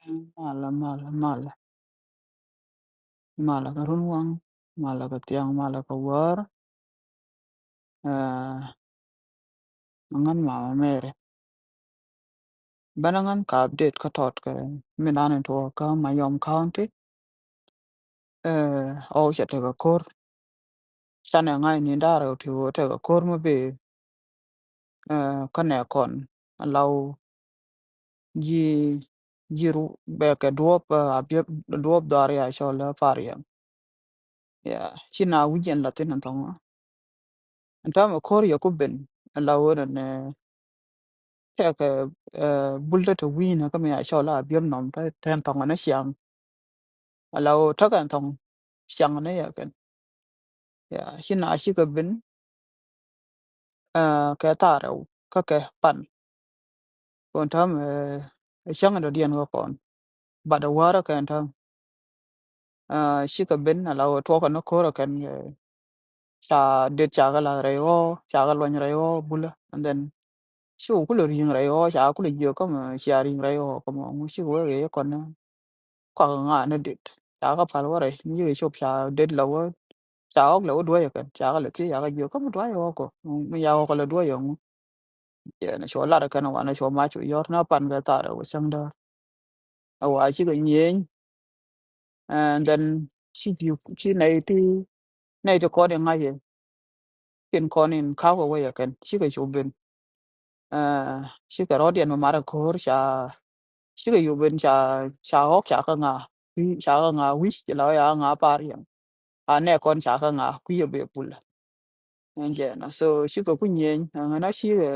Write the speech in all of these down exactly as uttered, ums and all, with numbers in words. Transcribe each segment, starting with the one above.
Malɛ, malɛ, malɛ. Malɛ kɛ runwaŋ, malɛ kɛ thiaŋ, malɛ kɛ wäär. Ɛ, ŋän Mama Mary. Bänä ŋän ka update kä tɔt kɛ mi nan in tuɔɔk kä Mayom County. Ɛ, ɣɔw cɛ tekɛ ko̱r. Canɛ ŋa̱c ni da̱rɛ wä ti wä tekɛ ko̱r mi bi, ɛ, kä nɛ kɔn a law ji̱, ji̱ ru bɛ kɛ duɔp, ɛ, a biɛ duɔp dhɔr ya cɔl ɛ Pariang. Ya, ci na wi̱c ɛn la thin ɛn thɔŋ. Ɛn täämɛ ko̱r yɛ ku ben a law ɛ nɛ tɛkɛ, ɛ, bul te te wi̱i̱nä kä mi a cɔl a biɛp nɔm te tɛn thɔŋ ɛn ciaŋ. A law tekɛ ɛn thɔŋ ciaŋ ɛn yɛ kɛn. Ya, ci na cikɛ ben, ɛ, kɛ thaarɛ kä kɛ pan. Kɔn täämɛ, ɛ, cäŋ dɔ̱diɛn kä kɔn. But a wäärä kɛn täämɛ. Ɛ, cikɛ ben a la wä tuɔkä ni ko̱rä kɛn, ɛ, ca det ca kɛ lath rɛy ɣɔɔ, ca kɛ luɔny rɛy ɣɔɔ bulä. And then ci wä kulɛ ri̱i̱ŋ rɛy ɣɔɔ, ca kulɛ jiök kä mɛ cia ri̱i̱ŋ rɛy ɣɔɔ kä mɛ ŋu cikɛ wee kɛ kɔn ni kɔak ŋa ni det. Ca kɛ pal wä rɛy mi cikɛ cop ca det la wä, ca ɣɔk la wä duäcä kɛn, ca kɛ la thiec ca kɛ jiök kä mɛ duäcä ɣɔk kɔ, mi ya ɣɔk la duäcä ŋu. Jɛn a cuɔ lar kɛn wanɛ cuɔ mac cu yɔr na pan kɛ thar wä cäŋ däär. A wa cikɛ nyieny. And then ci ji̱, ci nɛy ti, nɛy ti kɔn in ŋa̱c yɛ. Tin kɔn in ka̱w kɛ wec a kɛn cikɛ cu ben. Ɛ, cikɛ rɔ̱diɛn mi marɛ ko̱r ca, cikɛ cu ben ca, ca ɣɔk ca kä ŋa, ca kä ŋa wi̱c ci la wä ya ŋa Pariang. A nɛ kɔn ca kä ŋa kui̱ a bɛ pul. Ɛn jɛn a so cikɛ ku nyieny ɛn a cikɛ,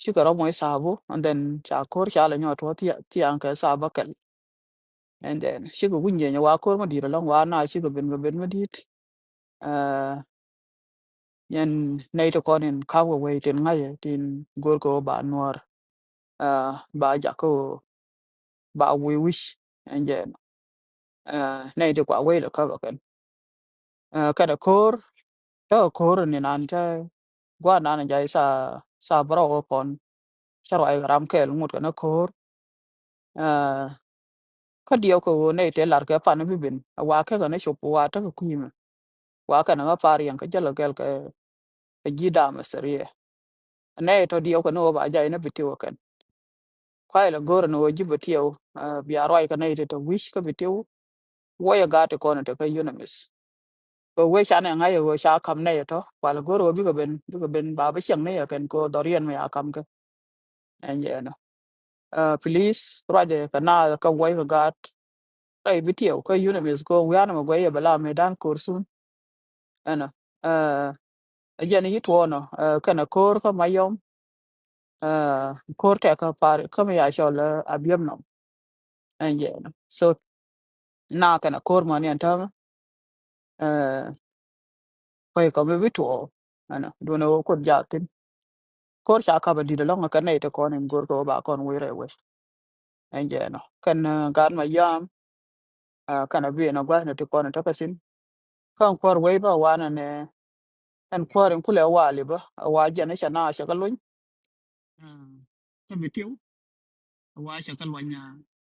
cikɛ rɔ moc thabu and then ca ko̱r ca lɛ nyɔk tuɔ thia-, thiaŋ kɛ thabu kɛl. And then cikɛ ku nyieny wa ko̱r mi di̱i̱t ɛlɔ̱ŋ wa na cikɛ ben kɛ ben mi di̱i̱t. Ɛ, yɛn nɛy ti kɔn in ka̱p kɛ wec tin ŋa̱cɛ tin go̱r kɛ wä ba nuɔ̱ɔ̱r. Ɛ, ba jak kä wä ba wi̱i̱ wi̱c. Ɛn jɛn ɛ, nɛy ti kua wec lɛ käp ɛ kɛn. Ɛ, kɛnɛ ko̱r, cä ko̱r ni nan cä gua̱a̱r nan jay tha, tha bärɔw ɛ kɔn. Cä ruac kɛ ram kɛɛl ŋut kɛnɛ ko̱r. Ɛ, kä diɛw kɛ ɣöö nɛy tëë lar kɛ pan bi ben a wa kɛ kɛnɛ cop wa tekɛ kui̱mɛ. Wa kɛnɛ ŋä Pariang kä jäl kɛ gɛl kɛ, kɛ ji̱ dam ɛ theriɛ. Nɛy tɔ diɛw kɛnɛ ɣöö ba jay ni bi tiw ɛ kɛn. Kuay lɛ go̱rɛ ni ɣöö ji̱ bi tiɛw, ɛ, bia ruac kɛ nɛy ti tɔ wi̱c kä bi tiw. Wuɔyɛ gaat ti kɔn tekɛ UNMISS. Kɛ wee canɛ ŋa̱c ɛ ɣöö ca kam nɛy tɔ kual go̱rɛ ɣöö bikɛ ben, bikɛ ben ba bi ciɛŋ nɛy ɛ kɛn kɛ ɣöö dhɔriɛn mi a kam kɛ. Ɛn jɛ ɛnɔ. Ɛ, please ruacɛ kɛ naath kɛ wuɔy kɛ gaat. Rɛy bi tiɛw kä UNMISS kɛ ɣöö wianɛ mɛ guɛy ɛ bɛ la mëëdan ko̱r thun. Ɛnɔ, ɛ, ɛ jɛn yi tuɔɔnɔ, ɛ, kɛnɛ ko̱r kä Mayom, ɛ, ko̱r tɛk kä Pariang kä mi ya cɔl, ɛ, Abiɛm nɔm. Ɛn jɛ ɛnɔ. So, na kɛnɛ ko̱r mɔ ni ɛn täämɛ, ɛ, kuay kɔ mi bi tuɔɔ. Ɛnɔ, duundɛ wä Kuoth jathin. Ko̱r ca kap a di̱t ɛlɔ̱ŋ kɛ nɛy ti kɔn in go̱r kɛ wä ba kɔn wec rɛy wec. Ɛn jɛ ɛnɔ. Kɛn, ɛ, gaat Mayom, ɛ, kɛn a bi ɛn a gua̱thni ti kɔn in tekɛ thi̱n. Kä ɛn kuäär wec bä wanɛ nɛ, ɛn kuäär in kulɛ wali bä, a wa jɛn i̱ cɛ na cɛ kɛ luny. Ɛ, kä bi tiw. A wa cɛ kɛ luany, ɛ,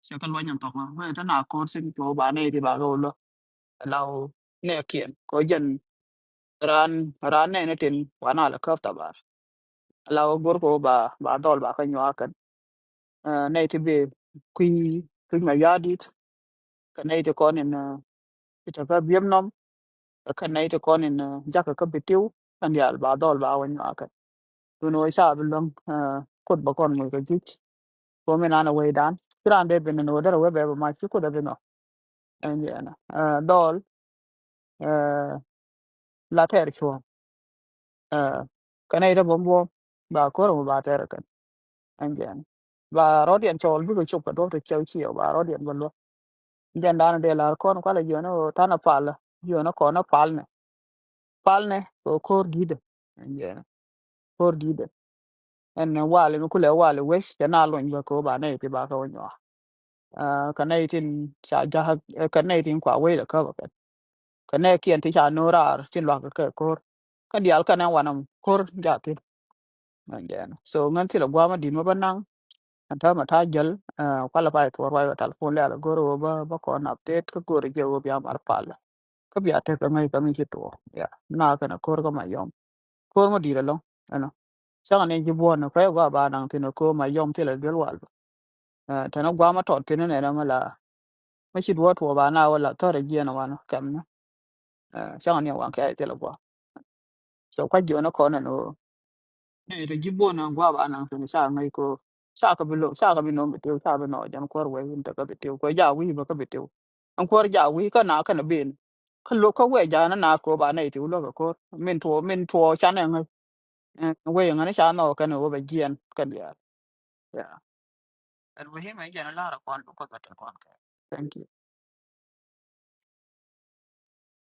cɛ kɛ luany ɛn thɔk. Ɛ, wee te na ko̱r thi̱n kɛ wä ba nɛy ti ba kɛ wä lɔ. Law nɛɛkiɛn kɛ wä jɛn raan, raan nɛɛni tin wanɛ lɛ käp thabar. Law go̱r kɛ wä ba, ba dhɔl ba kɛ nyuak kɛn. Ɛ, nɛy ti bi kui̱, kui̱ ma ya̱a̱ di̱t. Kɛ nɛy ti kɔn in, ɛ, ti te kä Abiɛm nɔm. Kɛ nɛy ti kɔn in, ɛ, jakä kä bi tiw. Kɛn diaal ba dhɔl ba wä nyuak kɛn. Duundɛ wä ca bi luäŋ, ɛ, Kuoth bä kɔn moc kɛ juc. Kɛ wä mi nan ɛ wecdan. Ci raan dee ben ni wä derɛ wee bɛ bɛ mac ci Kuoth ɛ bi nhɔk. Ɛn jɛ ɛnɔ. Ɛ, dhɔl, ɛ, la tɛɛr cuɔ̱ɔ̱ŋ. Ɛ, kɛnɛ itɛ buɔ̱m buɔ̱m ba ko̱r ɛmɔ ba tɛɛr ɛ kɛn. Ɛn jɛn ba rɔ̱diɛn cɔɔl bikɛ cop kɛ duɔ̱p ti ciɛw ciɛw ba rɔ̱diɛn bä luäk. Jɛn danɔ dee lar kɔn kualɛ jiɔnɛ ɣöö tanɛ palä jiɔnɛ kɔnɛ palnɛ. Palnɛ kɛ ko̱r di̱tdɛ. Ɛn jɛn ko̱r di̱tdɛ. Ɛn wali mi kulɛ wali wec cɛ na luny bä kɛ ɣöö ba nɛy ti ba kɛ wä nyuak. Ɛ, kɛ nɛy tin ca ja̱k, ɛ, kɛ nɛy tin kua wec lɛ käp ɛ kɛn. Kɛ nɛɛkiɛn ti ca no̱o̱ŋ raar tin luakä kɛ ko̱r. Kä diaal kɛn ɛn wanɛ ko̱r jathin. Ɛn jɛn. So ŋän thilɛ gua̱a̱m adit mɛ bä naŋ. Ɛn täämɛ ta̱a̱ jäl, eh, qualify tuɔɔr ruac wä telephone lɛl a go̱r ɣöö bä, bä kɔn update kä go̱r jɛ ɣöö bia mar pal. Kä bia tek kä ŋäc kä mi ci tuɔɔk. Ya, na kɛn a ko̱r kä Mayɔm. Ko̱r mä di̱i̱t ɛlɔ̱ŋ, you know. Cäŋ ni ji̱ buɔ̱n kä gua ba naŋ thi̱n a ko̱r Mayɔm thilɛ duel wal. Eh, tɛn a gua ma tɔt thi̱n nɛn a ma la. Ma ci duɔ̱ɔ̱r tuɔɔk ba na wä la thär a jiɛn a wan kɛm ni. Eh, cäŋ ni a wan kɛ a thilɛ gua. So kuac jiɔn a kɔn ɛn ɣöö. Ni ti ji̱ buɔ̱n a gua ba naŋ thi̱n ca ŋäc ko̱r. Ca kä bi lo̱k, ca kä bi no̱m bi tiw, ca bi nɔ jɛn kuäär wee in te kä bi tiw. Kuɛ ja wi̱i̱ bä kä bi tiw. Ɛn kuäär ja wi̱i̱ kä na kɛn a ben. Kä lo̱k kä wee ja na na ko̱r ba nɛy tiw lo̱k kä ko̱r. Min tuɔɔk, min tuɔɔk ca nɛ ŋäc. Eh, wee ŋäni ca nɔ kɛn ɣöö bɛ jiɛn kɛn diaal. Yeah. Ɛn wee him ɛ jɛn a lar a kɔn bi kuoth bɛ te kɔn kɛ. Thank you.